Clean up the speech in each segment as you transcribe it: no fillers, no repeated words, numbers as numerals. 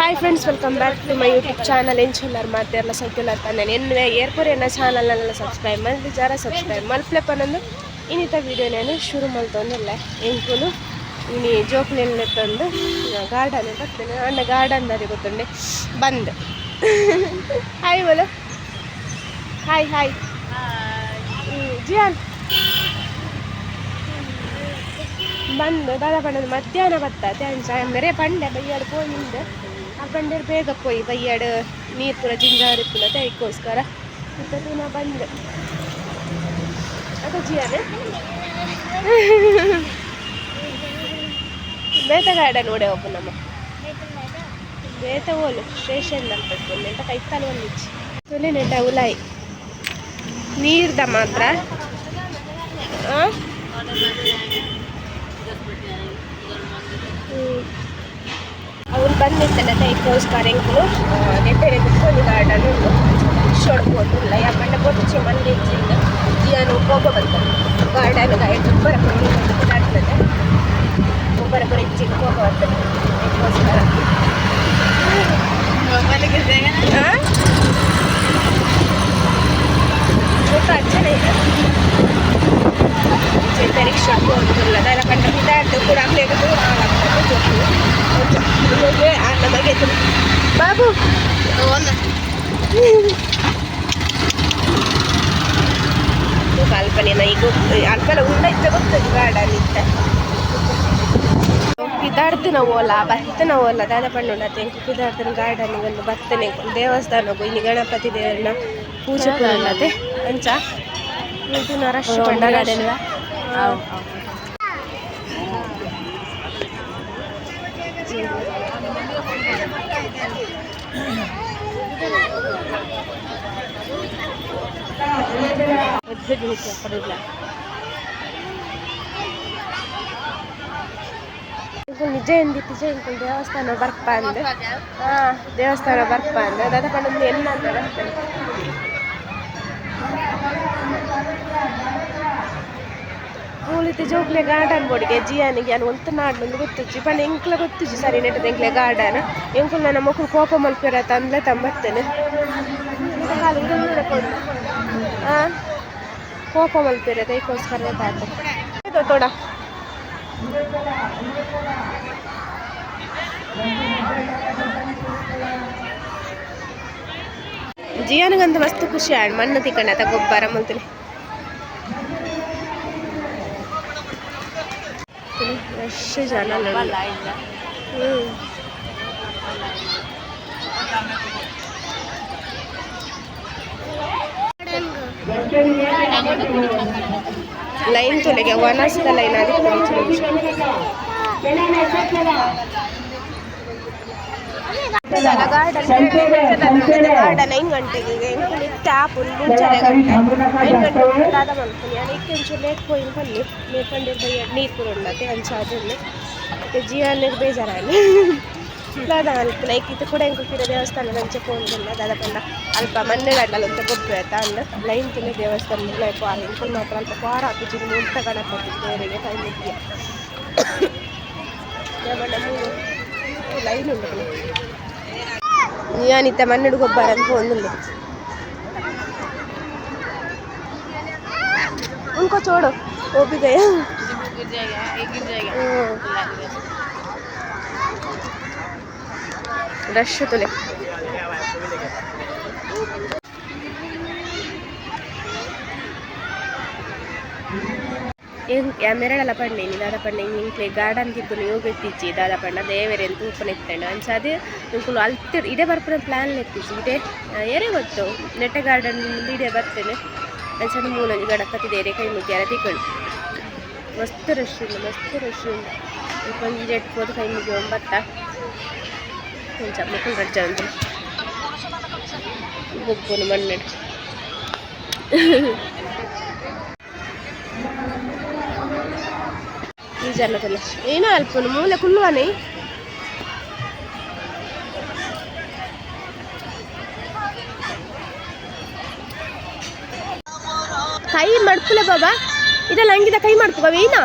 Hi friends, welcome back to my YouTube channel. ಎಂಚುಲ್ಲರ್ ಮಾತೆರ್ಲ? ಸೌಖ್ಯಲಾರ್ ತಾನೆ? ಎನ್ನುವೆ ಏರ್ಪುರ್ ಎನ್ನ ಚಾನಲ್ನೆಲ್ಲ ಸಬ್ಸ್ಕ್ರೈಬ್ ಮಲ್ತಿಜಾರ, ಸಬ್ಸ್ಕ್ರೈಬ್ ಮಲ್ಪ್ಲೆ ಪನೊಂದು ಇನ್ನಿತ ವೀಡಿಯೋ ನಾನು ಶುರು ಮಲ್ತೊಂದುಲ್ಲೆ. ಎಂಕುಲು ಇನಿ ಜೋಕುಲೆನ್ ಲೆತ್ತೊಂದು ಗಾರ್ಡನ್ ಬರ್ತೇನೆ. ಅಣ್ಣ ಗಾರ್ಡನ್ ದಾರಿ ಗೊತ್ತುಂಡೆ ಬಂದ್. ಹಾಯ್ ಬೋಲು. ಹಾಯ್ ಹಾಯ್ ಜಿಯಾನ್. ಬಂದು ದಾದ ಪಂಡದು, ಮಧ್ಯಾಹ್ನ ಬತ್ತ ಅಂಚ ಮೇರೆ ಪಂಡೆ ಬಯ್ಯಾಡ್ ಪೋಯಿಂದು. ಆ ಪಂಡೇರ್ ಬೇಗ ಪೋಯಿ, ಬಯ್ಯಾಡ್ ನೀರು ಪೂರ ಜಿಂಜಾರ್ ಇಪ್ಪುನತೆ, ಐಕ್ಕೋಸ್ಕರ ಇತ್ತೆ ತೂನ ಬಂದ್ ಅದ. ಜಿಯಾನ್, ಬೇತೆ ಗಾರ್ಡನ್ ಓಡೆ ಒಬ್ಬ ನಮ್ಮ ಬೇತೆ ಓಲು ಸ್ಟೇಷನ್ ಅಲ್ಪ ನೆಂಟ ಕೈತಾಲ ಒಂದಿಚ್ಚಿ ತುಲೆ ನೆಟ ಉಲಾಯಿ ನೀರ್ದ ಮಾತ್ರ. ಆ ಅವ್ರು ಬಂದಿತ್ತಲ್ಲ, ಅದಕ್ಕೋಸ್ಕರ ಎಂಕುಲು ನೆಟ್ಟೆರೆ ಕುತ್ಕೊಂಡು ಗಾರ್ಡನ್ ಉಂಟು, ಶೊಡ್ಬೋದು. ಯಾಕಂಡ ಬೊಚ್ಚಿ ಮಂದಿ ಇಚ್ಚಿಂದ ಜಿಯಾನು ಕೋಪ ಬರ್ತದೆ. ಗಾರ್ಡನ್ ಗಾಯ್ತು ಬರ ದಾಟ್ತದೆ, ಒಬ್ಬರ ಪುರ ಇಚ್ಚಿಗೆ ಕೋಪ ಬರ್ತದೆ. ಅದಕ್ಕೋಸ್ಕರ ಊಟ ಅಚ್ಚನೆ ಇದೆ. ರಿಕ್ಷಾ ಹೋಗುದಿಲ್ಲ ದಾದ ಪಂಡ ಪಿದಾಡ್ದು ಕೂಡ ಅಕ್ಲೆಗ್ ದೂರ ಹಾಳಾಗ್ತದೆ. ಜೋಕುಲು ಆನ ಬಗ್ಗೆ ಬಾಬು ತೂಕ ಅಲ್ಪನೆ ಈಗ ಅಲ್ಪಲ ಉಂಡ ಇತ್ತ ಗೊತ್ತದು ಗಾರ್ಡನ್ ಇತ್ತ. ಪಿದಾಡ್ತಿನ ಓಲ ಬತ್ತನ ಓಲ ದಾದ ಪಂಡುಂಡತೆ. ಎಂಕ್ ಪಿದಾಡ್ತಿನ ಗಾರ್ಡನ್ ಒಂದು ಬತ್ತನೆ ದೇವಸ್ಥಾನಗು. ಇನಿ ಗಣಪತಿ ದೇವರನ ಪೂಜೆ ಪೂರ ಉಂಡತೆ. ಅಂಚ ತೂನ ರಶ್ ಪಂಡ ಗಾರ್ಡನ್. ಇಂಕುಲು ನಿಜ ಎಂದಿತ್ತಿಜ, ಇಂಕುಲು ದೇವಸ್ಥಾನ ಬರ್ಪ ಅಂದ್. ಹಾ, ದೇವಸ್ಥಾನ ಬರ್ಪ ಅಂದ್. ದಾದ ಪಂಡ ಎನ್ನ ಅಂತ ಬರ್ತೇನೆ. ಮೂಲಿತ್ತೆ ಜೋಕ್ಲೆ ಗಾರ್ಡನ್ ಬೋಡಿಗೆ ಜಿಯಾನಿಗೆ ಯಾನ್ ಒಂತ ನಾಡ್ನೊಂದು ಗೊತ್ತುಜ್ಜಿ ಪಂಡ ಎಂಕ್ಲ ಗೊತ್ತುಜ್ಜಿ ಸರಿ ನೆಟ್ಟದ ಎಂಕ್ಲೆ ಗಾರ್ಡನ್. ಎಂಕುಲು ನನ್ನ ಮೊಕುಲು ಕೋಪ ಮಲ್ಪೆರ ತಂದ್ಲೆ ತಂಬತ್ತೇನೆ ಆ ಕೋಪ ಮಲ್ಪೆರೆ ದೈಕೋಸ್ಕರ ತಾತ ತೋಡ. ಜಿಯಾನಿಗಂತ ಮಸ್ತ್ ಖುಷಿ ಆಂಡ್ ಮಣ್ಣು ತಿಕ್ಕಂಡ ಗೊಬ್ಬರ ಮಲ್ತಲೆ. ರಶ್ ಜನ. ಲೈನ್ ತುಲೆಗೆ ವನಸ್ದ ಲೈನ್ ಅದಕ್ಕೆ. ಗಾರ್ಡನ್ ಗಾರ್ಡನ್ 5 ಗಂಟೆಗೆ. ಈಗ ಎಂಕುಲು ಇತ್ತೆ ಆಪುಂಡು ಮುಂಚನೆ ಗಂಟೆ 5 ಗಂಟೆ ದಾದ ಮಲ್ಪುನಿ. ಯಾನ್ ಇತ್ತೆ ಒಂಚೂರು ಲೇಟ್ ಪೋಯಿನ ಪಲ್ಲಿ ನೀರು ಪಂಡಿರ್ ಬಯ್ಯ ನೀರು ಪೂರ ಉಂಡತೆ, ಅಂಚ ಅದನ್ನು ಮತ್ತೆ ಜಿಯಾನಿಗೆ ಬೇಜಾರಾಂಡ್. ದಾದ ಮಲ್ಪುನ ಐಕ್ ಇತ್ತೆ ಕೂಡ ಎಂಕುಲು ಪಿರ ದೇವಸ್ಥಾನದ ಅಂಚೆ ಪೋಂದುಲ್ಲ. ದಾದ ಪಂಡ ಅಲ್ಪ ಮಣ್ಣು ಗಡ್ಡಲ ಒಂತೆ ಗೊಬ್ಬು ಆಯ್ತಾ ಅಂದ್ ಲೈನ್ ತುಲೆ ದೇವಸ್ಥಾನ ಉಲಾಯಿ ಪೋರ. ಎಂಕುಲು ಮಾತ್ರ ಅಲ್ಪ ಪೋರ ಆಪುಜಿ. ಮುಲ್ತ ಗಣಪತಿ ದೇವರಿಗೆ ಕೈ ಮುಗಿಯ ಮೂರು ಲೈನ್ ಉಂಟು. ಯಾನಿತ್ತ ಮಣ್ಣುಡು ಗೊಬ್ಬರ ಅಂತ ಪೋಂದುಲ್ಲೆ. उनको छोड़ो, वो भी गया. गिर जाएगा, एक गिर जाएगा. ರಶ್ ತುಲೆ. ಮೆರಡಲ ಪಂಡೇನಿ ದಾದ ಪಂಡ ಇಂಕ್ಲೆ ಗಾರ್ಡನ್ ತಿಕ್ಕುನು ಯೋಗ ಇತ್ತಿಜ್ಜಿ. ದಾದ ಪಂಡ ದೇವೆರೆನ್ ತೂಪುನ ಇತ್ತಂಡ. ಅಂಚಾದ್ ಎಂಕುಲು ಅಲ್ತ್ ಇಡೆ ಬರ್ಪುನ ಪ್ಲಾನ್ ಇತ್ತಿಜ್ಜಿ. ಇಡೆ ಏರೆ ಗೊತ್ತು ನೆಟ್ಟೆ ಗಾರ್ಡನ್ ಇಡೆ ಬರ್ತೇನೆ. ಅಂಚಾದ್ ಮೂಲೊಂಜಿ ಗಣಪತಿ ದೇವೆರೆ ಕೈ ಮುಗಿಯರ ತಿಕ್ಕುಂಡು. ಮಸ್ತ್ ರಶ್ ಉಂಡು, ಮಸ್ತ್ ರಶ್ ಉಂಡು. ಒಂಜಿ ಜೆಟ್ ಪೋದು ಕೈ ಮುಗಿಯೊಂದು ಬತ್ತ. ಅಂಚ ಮೊಕುಲು ರಡ್ಡ್ ಜನ ಗೊಬ್ಬುನು ಮಣ್ಣು. ಈ ಜನ ತುಲೆ ಏನೋ ಅಲ್ಪನು ಮೂಲೆ ಕುಲ್ಲುವನೆ. ಕೈ ಮಡ್ಪುಲೆ ಬಾಬಾ, ಇದೆಲ್ಲ ಹಂಗಿದ ಕೈ ಮಾಡ್ಕೊ ಏನ.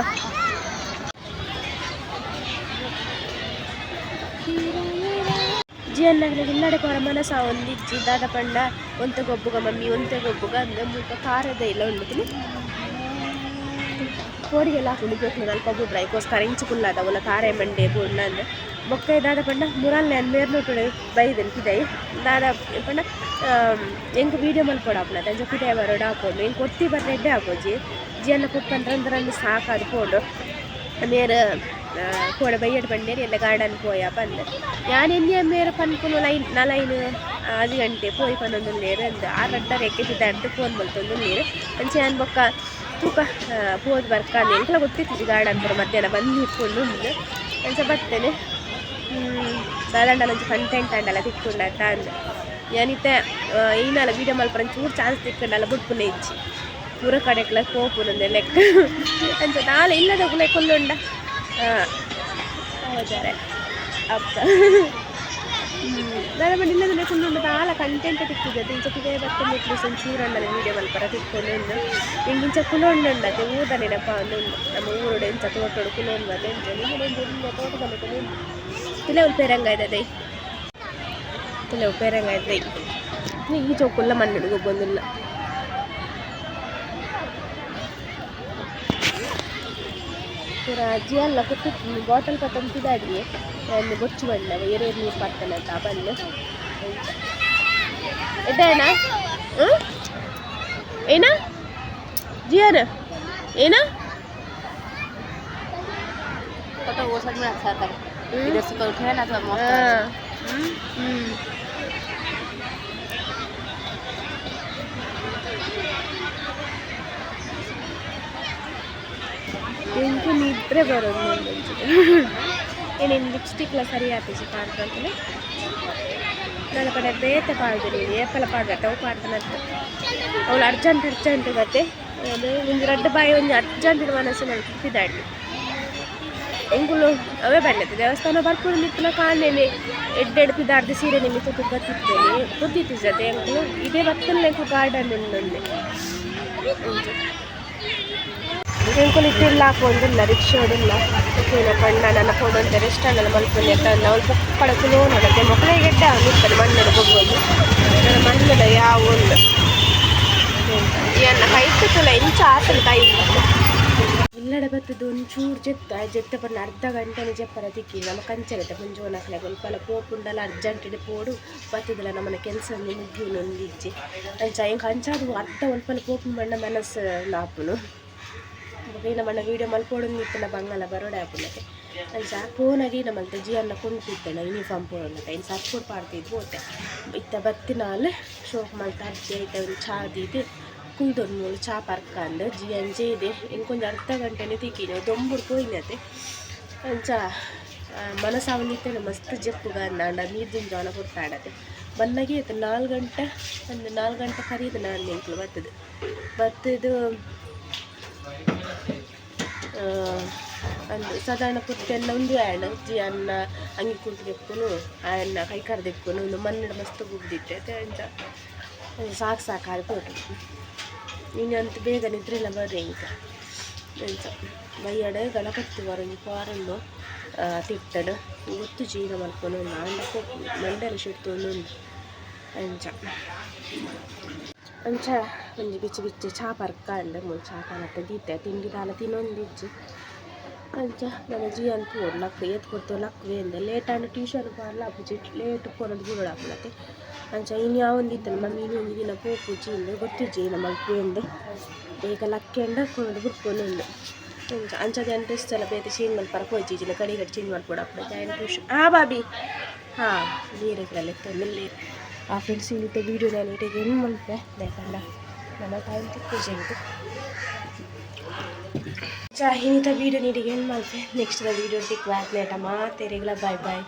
ಜಿಯನ್ನಗ್ಲೆಗ್ ಇಲ್ಲಡೆ ಪೋರ ಮನಸ್ ಆವೊಂದಿಜ್ಜಿ ದಾದ ಪಂಡ ಒಂತೆ ಗೊಬ್ಬುಗ ಮಮ್ಮಿ ಒಂತೆ ಗೊಬ್ಬುಗ ಅಂದ್ ಮುಲ್ಪ ತಾರೆದ ಇಲ್ಲ ಉಂಡು. ಪೋಡಿಗೆಲ ಆಪುಂಡು ಜೋಕುಲೆಗ್ ಅಲ್ಪ ಬುಡ್ರ ಐಕೋಸ್ಕರ ಇಂಚ ಕುಲ್ಲದ ಒಲ ತಾರೆ ಮಂಡೆ ಬೋಡ್ಂದ್. ಬೊಕ್ಕ ದಾದ ಪಂಡ ಮುರಲ್ನೆ ಯಾನ್ ಮೇರ್ನೊಟ್ಟುಡೆ ಬೈದೆನ್ ಪಿದಯಿ ದಾದ ಪಂಡ ಎಂಕ್ ವೀಡಿಯೋ ಮಲ್ಪೊಡಾಪುಂಡು ಅಂಚ ಪಿದಯಿ ಬರೊಡಾಪುಂಡು ಎಂಕ್ ಒರ್ತಿ ಬರ್ರೆ ಎಡ್ಡೆ ಆಪುಜಿ. ಜಿಯನ್ನ ಪೊಪ್ಪನ್ ರಂದ್ ರಂದ್ ಸಾಕಾದ್ ಪೋಂಡು. ಮೇರ್ ಕೋಡೆ ಬಯ್ಯಡ್ ಪಂಡೇರ್ ಎಲ್ಲೆ ಗಾರ್ಡನ್ ಪೋಯ ಪಂದ್. ಯಾನ್ ಎನ್ನಿಯ ಮೇರ್ ಪನ್ಪುನು ಲೈನ್ ನಲೈನ್ 6 ಗಂಟೆ ಪೋಯಿ ಪನೊಂದುಲ್ಲೆರ್ ಅಂದ್. ಆರ್ ರಡ್ಡರೆಕ್ಕೆ ಪಿದಾಡ್ದ್ ಫೋನ್ ಮಲ್ತೊಂದುಲ್ಲೆರ್. ಅಂಚ ಯಾನ್ ಬೊಕ್ಕ ತೂಕ ಪೋದು ಬರ್ಕ ಎಂಕ್ಲ ಗೊತ್ತಿತ್ತಿಜಿ ಗಾರ್ಡನ್ ಪೂರ ಮಧ್ಯಾಹ್ನ ಬಂದ್ ಇಪ್ಪುಂಡು ಅಂದ್. ಅಂಚ ಬತ್ತೇನೆ. ದಾದಾಂಡಲ ಒಂಜಿ ಕಂಟೆಂಟ್ ಆಂಡಲ ತಿಕ್ಕುಂಡತ್ತ ಅಂದ್. ಯಾನ್ ಇತ್ತೆ ಈನಾಲ ವೀಡಿಯೋ ಮಲ್ಪರೆ ಒಂಚೂರು ಚಾನ್ಸ್ ತಿಕ್ಕುಂಡಲ ಬುಡ್ಪುನೆ ಇಜ್ಜಿ. ಪೂರ ಕಡೆಕ್ಲ ಪೋಪುನಂದೆ ಲೆಕ್ಕ. ಅಂಚ ದಾಲ ಇಲ್ಲದಕುಲೆ ಕುಲ್ಲುಂಡ ಹೋದರೆ ಅಪ್ಪ ದಾದ ಪಂಡ ಇಲ್ಲದಲೆ ಕುಲ್ಲುಂಡ ದಾಲ ಕಂಟೆಂಟ್ ತಿಕ್ಕುಜಿ. ಇಂಚ ಪಿದಯಿ ಬತ್ತುಂಡ ಅಟ್ಲೀಸ್ಟ್ ಒಂಚೂರು ಆಂಡಲ ವೀಡಿಯೋ ಮಲ್ಪರೆ ತಿಕ್ಕುಂಡು ಅಂದ್. ಎಂಕ್ ಇಂಚ ಕುಲೊಂಡುಂಡತೆ ಊರ್ದ ನೆನಪಾವೊಂದುಂಡು. ನಮ್ಮ ಊರುಡು ಎಂಚ ತೋಟೊಡು ಕುಲೊಂದು ಎಂಚ ನಿಕುಲು ಒಂಜಿ ತೋಟದ ಲೆಕ್ಕ ಉಂಡು. ತುಲೆ ಪೇರಂಗಾಯ್ದ ದೈ ತುಲೆ ಪೇರಂಗಾಯ್ದ ದೈ ಈ ಜೋಕುಲ್ಲ ಮಣ್ಣುಡು ಗೊಬ್ಬೊಂದುಲ್ಲ. ಪೂರ ಜಿಯಲ್ಲ ಕುತ್ತು ಬಾಟಲ್ ಪತ್ತೊಂದು ಪಿದಾಡಿಯೆ ಒಂದು ಬೊಚ್ಚು ಬಣ್ಣ ಏರೇರು ನೀರು ಪತ್ತನಂತ ಬಣ್ಣ ಎಡ್ಡೆ ಏನ ಜಿಯಾನ ಏನ फोटो वो साइड में अच्छा आता है, इधर से उठे ना तो मस्त आता है। ಎಂಕು ನಿದ್ರೆ ಬರೋದು. ಏನೇನು ಲಿಪ್ಸ್ಟಿಕ್ಲ ಸರಿ ಆತಿಜಿ ಪಾಡ್ದಂತಲೇ ನನ್ನ ಕಡೆ ಬೇತೆ ಪಾಡ್ದಿನಿ ಏಪಲ ಪಾಡ್ದತ್ತ ಅವು ಪಾಡ್ದನತ್ತು ಅವಳು ಅರ್ಜೆಂಟ್ ಅರ್ಜೆಂಟ್ ಬತ್ತೆ ಅದು ಒಂಜಿ ರಡ್ಡ್ ಬಾಯಿ ಒಂಜಿ ಅರ್ಜೆಂಟ್ ಮನಸ್ಸು ಮಲ್ತ್ ಪಿದಾಡ್ಲಿ. ಎಂಕುಲು ಅವೇ ಬಣ್ಣತೆ ದೇವಸ್ಥಾನ ಬರ್ಪುನು ನಿತ್ತುನ ಕಾಣೇನೆ ಎಡ್ಡೆ ಪಿದಾಡ್ದು ಸೀರೆ ನಿಮಿತ್ತ ಬತ್ತಿತ್ತೇನೆ ಗೊತ್ತಿತ್ತಿಜತೆ ಎಂಕುಲು ಇದೇ ಬತ್ತಲ್ಲ ಎಂಕು ಗಾರ್ಡನ್ ಉಂಡೊಂದೆ. ಎಂಕುಲು ಇತ್ತಿಲ್ಲ ಹಾಕೊಂದಿಲ್ಲ ರಿಕ್ಷಾಡುಲ್ಲ ಓಕೆನ ಪಂಡ ನನ್ನ ಪೋಡೊಂತೆ ರೆಸ್ಟ್ ಆಂಡಲ ಮಲ್ಪುನಿ ಅತ್ತ ಅವ್ಲು ಪೊಕ್ಕಡ ಕುಲೋನಡತೆ ಮೊಕಲೆಗ್ ಎಡ್ಡೆ ಆವೊಂದಿತ್ತಲ್ ಮಣ್ಣುಡು ಗೊಬ್ಬೊಂದು. ನನ ಮಣ್ಣುದ ಯಾವ ಉಂಡು ಎನ್ನ ಕೈಟ್ ತೂಲ ಎಂಚ ಆತುಂಡು ಕೈ. ಇಲ್ಲಡೆ ಬತ್ತುದು ಒಂಚೂರು ಜೆತ್ತ ಜೆತ್ತ ಪಂಡ ಅರ್ಧ ಗಂಟೆನೆ ಜೆಪ್ಪರ ತಿಕ್ಕಿ ನಮ ಕಂಚನೆತ ಪೊಂಜೋನಕ್ಲೆಗ್ ಒಲ್ಪಲ ಪೋಪುಂಡಲ ಅರ್ಜೆಂಟ್ ಪೋಡು ಬತ್ತುದಲ ನಮನ ಕೆಲಸ ಮುಗಿಯುನೊಂದಿಜ್ಜಿ. ಅಂಚ ಎಂಕ್ ಅಂಚಾದ್ ಅರ್ಧ ಒಲ್ಪಲ ಪೋಪುಂಡು ಪಂಡ ಮನಸ್ಸು ಆಪುಂಡು. ಬೊಕ ಈ ನಮನ ವೀಡಿಯೋ ಮಲ್ಪೊಡೊಂದು ಇತ್ತುಂಡ ಬಂಗಲ ಬರೋಡೆ ಆಪುಂಡತೆ. ಅಂಚ ಪೋನಗ ಈನ ಮಲ್ತೆ ಜಿಯನ್ನ ಕುಂಟಿತ್ತಂಡ ಯೂನಿಫಾರ್ಮ್ ಪೋಡೊಂದು ಐನ್ ಸರ್ಪುಡು ಪಾಡ್ದಿದ್ದು ಪೋತೆ. ಇತ್ತೆ ಬತ್ತಿನಾಲ್ ಶೋಕು ಮಲ್ತ್ ಅಜ್ಜಿ ಐತ ಒಂಜಿ ಚಾ ದೀದ್ ಕುಲ್ದೊಂದು ಮೂಲು ಚಾ ಪರ್ಕಂದ್ ಜಿಯನ್ ಜೇದೆ ಎಂಕೊಂಜಿ ಅರ್ಧ ಗಂಟೆನೆ ತಿಕ್ಕಿನಿ ದೊಂಬುಡು ಪೋಯಿನತೆ. ಅಂಚ ಮನಸ್ಸಾವೊಂದಿತ್ತೆಂಡ ಮಸ್ತ್ ಜೆಪ್ಪುಗ ಅಂದ್ ಆಂಡ ನೀರು ದಿಂಜಾವುನ ಪೊರ್ತಾಂಡತೆ. ಬನ್ನಗ ಏತ್ 4 ಗಂಟೆ ಅಂದ್ 4 ಗಂಟೆ ಕರೀದ್ ನಾನ್ ಎಂಕ್ಲು ಬತ್ತುದು ಬತ್ತುದು ಅಂದ್ ಸಾಧಾರಣ ಪೊರ್ತೆಲ್ಲ ಉಂದು ಆಂಡ್ ಜಿಯನ್ನ ಅಂಗಿ ಕುಂಟು ದೆಪ್ಪುನು ಆಯನ್ನ ಕೈಕಾರ್ ದೆಪ್ಪುನು ಉಂದು ಮಣ್ಣುಡು ಮಸ್ತ್ ಗೊಬ್ಬಿತ್ತೆ ಅತೆ. ಅಂಚ ಸಾಕು ಸಾಕು ಪೋಟು ಇನಿ ಅಂತು ಬೇಗ ನಿದ್ರೆಲ ಬರ್ರೆ ಎಂಕ್. ಅಂಚ ಬಯ್ಯಡ್ ಗಣಪತಿ ಬರೊಂಜಿ ಪಾರುಂಡು ತಿರ್ತಡ್ ಗೊತ್ತುಜಿ ಈನ ಮಲ್ಪುನು ಆಂಡ ಮಂಡೆಲ ಶೆಡ್ತೊಂದುಂಡು. ಅಂಚ ಅಂಚ ಒಂಜಿ ಬಿಚ್ಚಿ ಬಿಚ್ಚಿ ಚಾ ಪರ್ಕಂಡ್ ಮೂಲು ಚಾ ಕನತ್ ದೀತೆ ತಿಂಡಿ ದಾಲ ತಿನೊಂದಿಜ್ಜಿ. ಅಂಚ ನನ ಜಿಯನ್ ತೂವೊಡು ಲಕ್ಕ್ ಏತ್ ಪೊರ್ತು ಲಕ್ಕುವೆ ಅಂದ್ ಲೇಟ್ ಆಂಡ ಟ್ಯೂಷನ್ ಪೋವರೆಲ ಆಪುಜಿ ಲೇಟ್ ಕೊನೊದು ಬುಡೊಡಾಪುಂಡತೆ. ಅಂಚ ಇನಿ ಆವೊಂದಿತ್ತುಂಡು ಮಮ್ಮಿ ಇನಿ ಒಂಜಿ ದಿನ ಪೋಪುಜಿ ಇಂದ್ ಗೊತ್ತಿಜ್ಜಿ ಈನ ಮಲ್ಪುವೆ ಅಂದ್ ಬೇಗ ಲಕ್ಕೆಂಡ ಕೊನೊದು ಬುಡ್ಪುನು ಅಂಚ ಅಂಚಾದ್ ಯಾನ್ ಡ್ರೆಸ್ ಎಲ್ಲ ಬೇತೆ ಚೇಂಜ್ ಮಲ್ಪರ ಪೋಯಿಜಿ ಇಜ್ಜಿಂಡ ಗಡಿ ಗಡಿ ಚೇಂಜ್ ಮಲ್ಪೊಡಾಪುಂಡು ಯಾನ್ ಟ್ಯೂಷನ್ ಆ ಬಾಬಿ ಹಾಂ ನೀರೆಗ್ಲ ಲೆತ್ತೊಂದುಲ್ಲೆರ್. ಆ ಫ್ರೆಂಡ್ಸ್ ಇನಿತ ವೀಡಿಯೋ ಯಾನ್ ಇಡೆಗ್ ಎಂಡ್ ಮಲ್ಪೆ ದಾಯೆ ಪಂಡ ನನ ಟೈಮ್ ತಿಕ್ಕುಜಿ ಎಂಕ್. ಅಂಚ ಇನಿತ ವೀಡಿಯೋ ಇಡೆಗ್ ಎಂಡ್ ಮಲ್ಪೆ ನೆಕ್ಸ್ಟ್ ದ ವೀಡಿಯೋ ತಿಕ್ಕುವ ಆತ್ನೇಟ ಮಾತೆರೆಗ್ಲ ಬಾಯ್ ಬಾಯ್.